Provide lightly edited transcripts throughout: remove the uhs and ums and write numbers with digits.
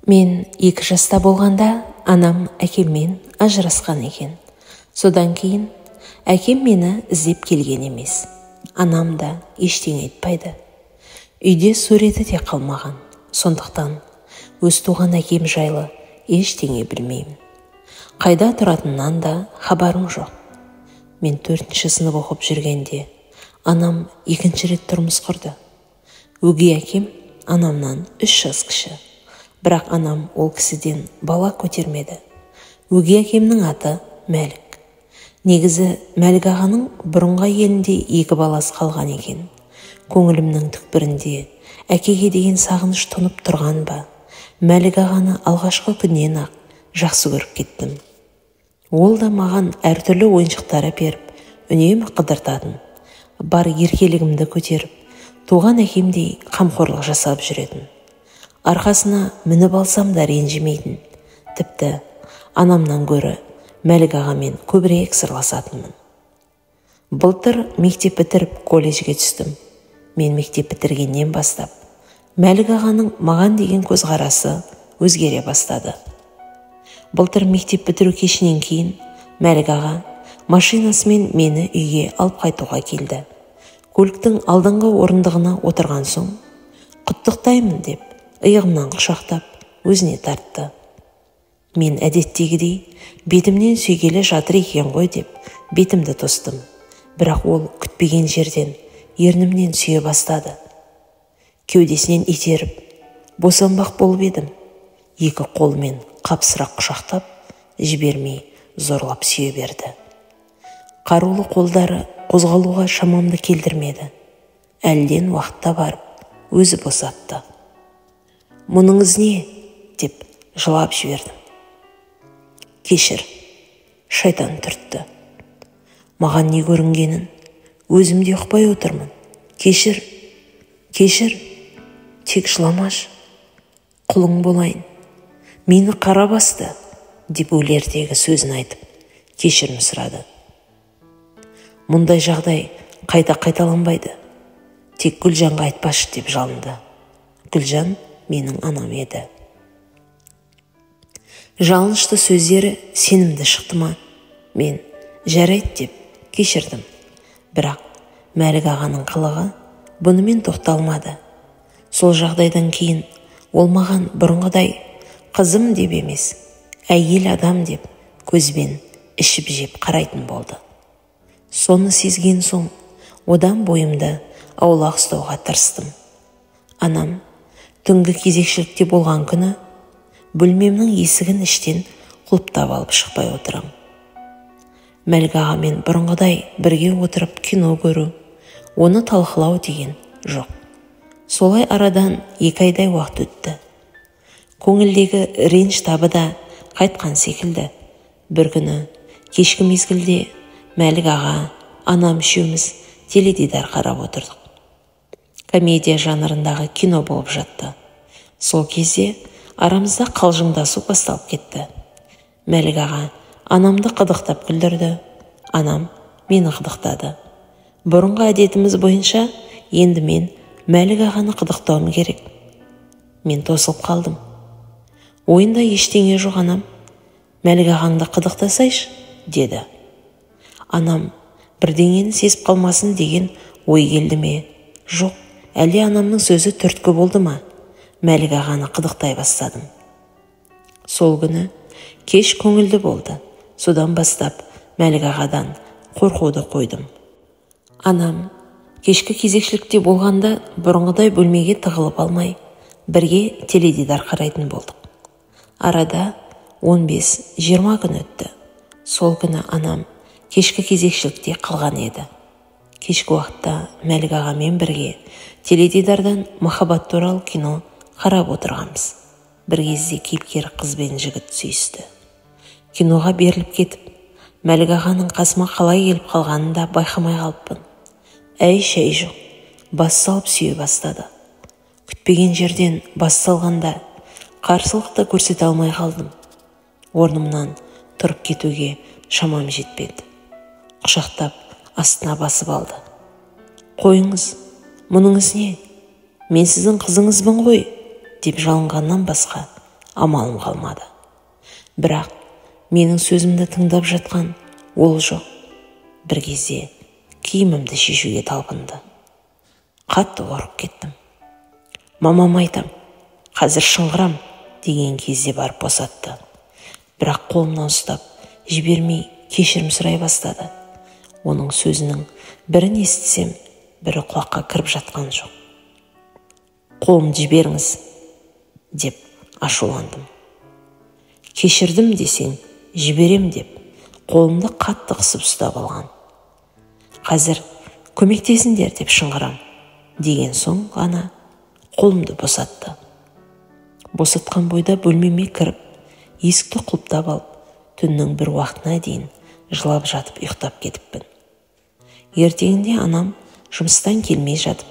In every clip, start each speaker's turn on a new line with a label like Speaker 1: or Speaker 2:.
Speaker 1: Мен 2 жаста болғанда анам әкеммен ажырасқан екен. Содан кейін әкем мені іздеп келген емес. Анам да ештеңе айтпайды. Үйде суреті де қалмаған. Сондықтан өз туған әкем жайлы ештеңе білмеймін. Қайда тұратынынан да хабарым жоқ. Мен 4-ші сынып оқып жүргенде анам 2-ші рет тұрмыс құрды. Өгей әкем анамнан 3 жас кіші. Бірақ анам ол кісіден бала көтермеді. Өгей әкемнің аты Мәлік. Негізі Мәлік ағаның бұрынғы әйелінде 2 баласы қалған екен. Көңілімнің түкпірінде әкеге деген сағыныш тұнып тұрған ба, Мәлік ағаны алғашқы күннен-ақ жақсы көріп кеттім. Ол да маған әртүрлі ойыншықтар әперіп, үнемі қыдыртатын. Бар еркелігімді көтеріп, туған әкемдей қамқорлық жасап жүретін. Арқасына мініп алсам да ренжімейтін. Тіпті анамнан гөрі Мәлік ағамен көбірек сырласатынмын. Былтыр мектеп бітіріп колледжге түстім. Мен мектеп бітіргеннен бастап Мәлік ағаның маған деген көзқарасы өзгере бастады. Былтыр мектеп бітіру кешінен кейін Мәлік аға машинасымен мені үйге алып қайтуға келді. Көліктің алдыңғы орындығына отырған соң, құттықтаймын деп иығымнан құшақтап өзіне тартты. Мен әдеттегідей бетімнен сүйгелі жатыр екен ғой деп бетімді тостым. Бірақ ол күтпеген жерден ернімнен сүйе бастады. Кеудесінен итеріп, босанбақ болып едім. Екі қолымен қапсыра құшақтап, жібермей зорлап сүйе берді. Қарулы қолдары қозғалуға шамамды келтірмеді. Әлден уақытта барып, өзі босатты. Мұныңыз не? Деп жылап жібердім. Кешір, шайтан түртті. Маған не көрінгенін өзім де ұқпай отырмын. Кешір, кешір, тек жыламаш, құлың болайын. Мені қара басты, деп өлердегі сөзін айтып, кешірім сұрады. Мұндай жағдай қайта қайталанбайды. Тек Гүлжанға айтпашы деп жалынды. Гүлжан менің анам еді. Жалынышты сөздері сенімді шықты ма? Мен жарайды деп кешірдім. Бірақ Мәлік ағаның қылығы бұнымен тоқталмады. Сол жағдайдан кейін ол маған бұрынғыдай қызым деп емес, әйел адам деп көзбен ішіп жеп қарайтын болды. Соны сезген соң одан бойымды аулақ ұстауға тырыстым. Анам түнгі кезекшілікте болған күні бөлмемнің есігін іштен құлыптап алып шықпай отырам. Мәлік ағамен бұрынғыдай бірге отырып кино көру, оны талқылау деген жоқ. Солай арадан 2 айдай уақыт өтті. Көңілдегі реніш табы да қайтқан секілді. Бір күні кешкі мезгілде Мәлік аға, анам үшеуміз теледидар қарап отырдық. Комедия жанрындағы кино болып жатты. Сол кезде арамызда қалжыңдасу басталып кетті. Мәлік аға анамды қыдықтап күлдірді, анам мені қыдықтады. Бұрынғы әдетіміз бойынша енді мен Мәлік ағаны қыдықтауым керек. Мен тосылып қалдым. Ойында ештеңе жоқ анам, Мәлік ағаңды қыдықтасайшы, деді. Анам бірдеңені сезіп қалмасын деген ой келді ме? Жоқ, әлде анамның сөзі түрткі болды ма? Мәлік ағаны қыдықтай бастадым. Сол күні кеш көңілді болды. Содан бастап Мәлік ағадан қорқуды қойдым. Анам кешкі кезекшілікте болғанда бұрынғыдай бөлмеге тығылып алмай, бірге теледидар қарайтын болдық. Арада 15-20 күн өтті. Сол күні анам кешкі кезекшілікте қалған еді. Кешкі уақытта Мәлік ағамен бірге теледидардан махаббат туралы кино қарап отырғанбыз. Бір кезде кейіпкер қыз бен жігіт сүйісті. Киноға беріліп кетіп, Мәлік ағаның қасыма қалай келіп қалғанын да байқамай қалыппын. Әй-шәй жоқ, бас салып сүйе бастады. Күтпеген жерден бас салғанда қарсылық та көрсете алмай қалдым. Орнымнан тұрып кетуге шамам жетпеді. Құшақтап астына басып алды. Қойыңыз, мұныңыз не? Мен сіздің қызыңызбын ғой, деп жалынғаннан басқа амалым қалмады. Бірақ менің сөзімді тыңдап жатқан ол жоқ. Бір кезде киімімді шешуге талпынды. Қатты қорқып кеттім. Мамам айтам, қазір шыңғырам деген кезде барып босатты. Бірақ қолымнан ұстап, жібермей кешірім сұрай бастады. Оның сөзінің бірін естісем, бірі құлаққа кіріп жатқан жоқ. Қолымды жіберіңіз, деп ашуландым. Кешірдім десең, жіберем деп, қолымды қатты қысып ұстап алған. Қазір көмектесіңдер деп шыңғырам, деген соң ғана қолымды босатты. Босатқан бойда бөлмеме кіріп, есікті құлыптап алып, түннің бір уақытына дейін жылап жатып ұйықтап кетіппін. Ертеңінде анам жұмыстан келмей жатып,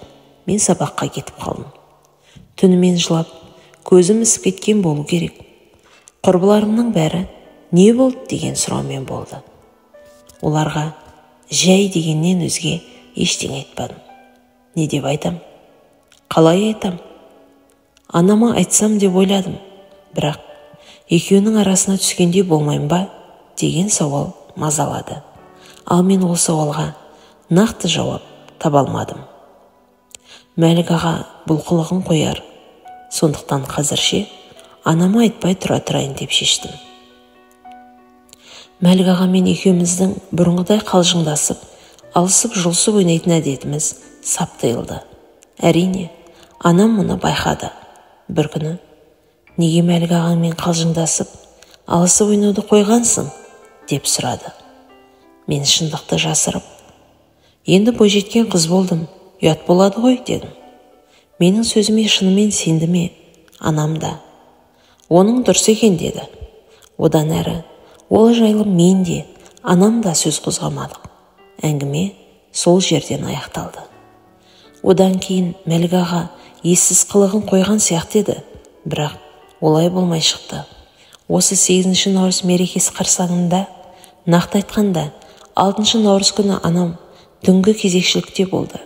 Speaker 1: мен сабаққа кетіп қалдым. Түнімен жылап, көзім ісіп кеткен болу керек. Құрбыларымның бәрі не болды деген сұраумен болды. Оларға жай дегеннен өзге ештеңе айтпадым. Не деп айтам? Қалай айтам? Анама айтсам деп ойладым, бірақ екеуінің арасына түскенде болмайым ба деген сауал мазалады. Ал мен ол сауалға нақты жауап таба алмадым. Мәлік аға бұл қылығын қояр, сондықтан қазірше анама айтпай тұра тұрайын деп шештім. Мәлік ағамен екеуміздің бұрынғыдай қалжыңдасып, алысып-жұлысып ойнайтын әдетіміз сап тыйылды. Әрине, анам мұны байқады. Бір күні, неге Мәлік ағаңмен қалжыңдасып, алысып ойнауды қойғансың, деп сұрады. Мен шындықты жасырып, енді бойжеткен қыз болдым, ұят болады ғой, дедім. Менің сөзіме шынымен сенді ме, анам да. Оның дұрыс екен, деді. Одан әрі ол жайлы мен де, анам да сөз қозғамадық. Әңгіме сол жерден аяқталды. Одан кейін Мәлік аға ессіз қылығын қойған сияқты еді, бірақ олай болмай шықты. Осы 8 наурыз мерекесі қарсаңында, нақты айтқанда, 6 наурыз күні анам түнгі кезекшілікте болды.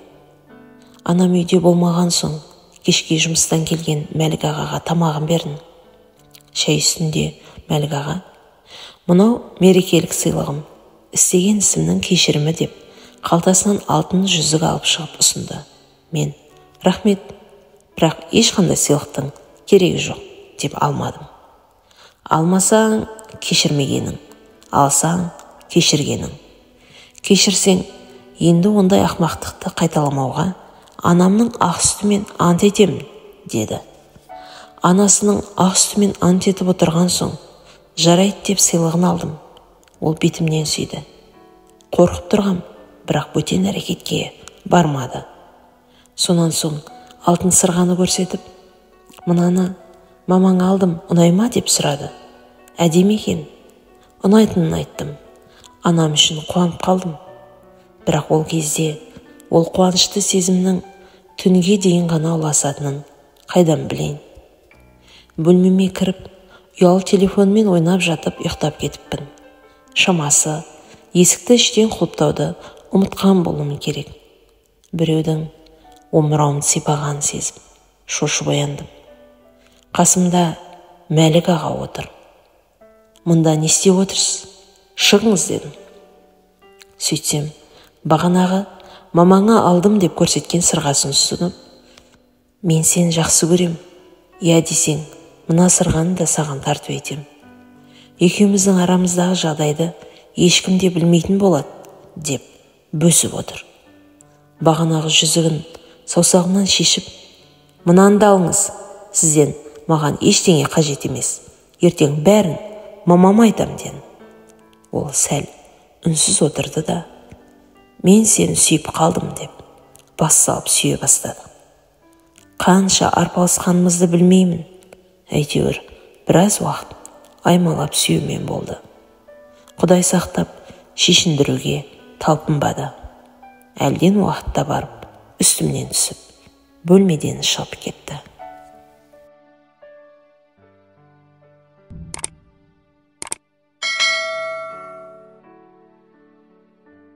Speaker 1: Анам үйде болмаған соң, кешке жұмыстан келген Мәлік ағаға тамағын бердім. Шай үстінде Мәлік аға, мынау мерекелік сыйлығым, істеген ісімнің кешірімі деп, қалтасынан алтын жүзік алып шығып ұсынды. Мен, рахмет, бірақ ешқандай сыйлықтың керегі жоқ, деп алмадым. Алмасаң, кешірмегенің, алсаң, кешіргенің. Кешірсең, енді ондай ақмақтықты қайталамауға анамның ақ сүтімен ант етемін, деді. Анасының ақ сүтімен ант етіп отырған соң, жарайды деп сыйлығын алдым. Ол бетімнен сүйді. Қорқып тұрғам, бірақ бөтен әрекетке бармады. Сонан соң алтын сырғаны көрсетіп, мынаны мамаңа алдым, ұнай ма деп сұрады. Әдемі екен. Ұнайтынын айттым. Анам үшін қуанып қалдым. Бірақ ол кезде ол қуанышты сезімнің түнге дейін ғана ұласатынын қайдан білейін. Бөлмеме кіріп, ұялы телефонмен ойнап жатып ұйықтап кетіппін. Шамасы, есікті іштен құлыптауды ұмытқан болуым керек. Біреудің омырауымды сипағанын сезіп, шошып ояндым. Қасымда Мәлік аға отыр. Мұнда не істеп отырсыз? Шығыңыз, дедім. Сөйтсем, бағанағы мамаңа алдым деп көрсеткен сырғасын ұсынып, мен сені жақсы көрем, иә десең, мына сырғаны да саған тарту етем. Екеуміздің арамыздағы жағдайды ешкім де білмейтін болады, деп бөсіп отыр. Бағанағы жүзігін саусағымнан шешіп, мынаны да алыңыз, сізден маған ештеңе қажет емес, ертең бәрін мамама айтам, дедім. Ол сәл үнсіз отырды да, мен сені сүйіп қалдым деп бас салып сүйе бастады. Қанша арпалысқанымызды білмеймін, әйтеуір біраз уақыт аймалап сүюмен болды. Құдай сақтап шешіндіруге талпынбады. Әлден уақытта барып үстімнен түсіп, бөлмеден шығып кетті.